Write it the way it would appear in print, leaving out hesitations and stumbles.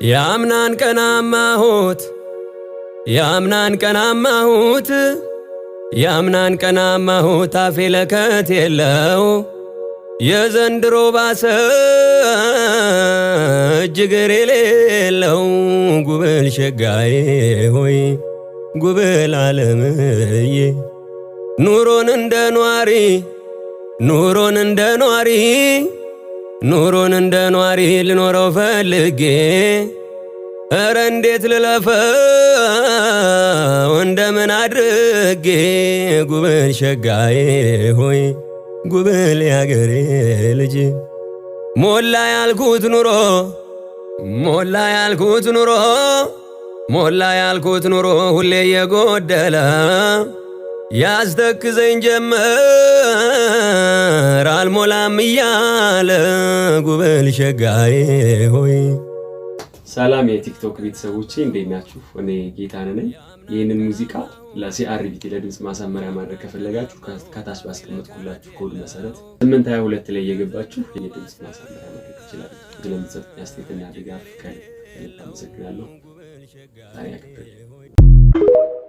ያምናን ቀናማሁት፣ ያምናን ቀናማሁት፣ ያምናን ቀናማሁት፣ አፌ ለከት የለው፣ የዘንድሮ ባሰ እጅግር የሌለው። ጉብል ሸጋዬ ሆይ፣ ጉብል አለምዬ፣ ኑሮን እንደ ኗሪ፣ ኑሮን እንደ ኗሪ፣ ኑሮን እንደ ኗሪ ልኖረው ፈልጌ፣ እረ እንዴት ልለፈው፣ እንደምን አድርጌ? ጉብል ሸጋዬ ሆይ፣ ጉብል ያገሬ ልጅ፣ ሞላ ያልኩት ኑሮ፣ ሞላ ያልኩት ኑሮ፣ ሞላ ያልኩት ኑሮ ሁሌ የጎደለ ያስተክዘኝ ጀመር አልሞላም እያለ። ጉብል ሸጋዬ ሆይ። ሰላም የቲክቶክ ቤተሰቦቼ፣ እንዴት ናችሁ? እኔ ጌታነህ ነኝ። ይህንን ሙዚቃ ለ CRBT ለድምፅ ማሳመሪያ ማድረግ ከፈለጋችሁ ከታች ባስቀመጥኩላችሁ ኮድ መሰረት 822 ላይ እየገባችሁ የድምፅ ማሳመሪያ ማድረግ ትችላላችሁ። ስለምትሰጡኝ አስተያየትና ድጋፍ ከልብ አመሰግናለሁ። ፈጣሪ ያክብርልኝ።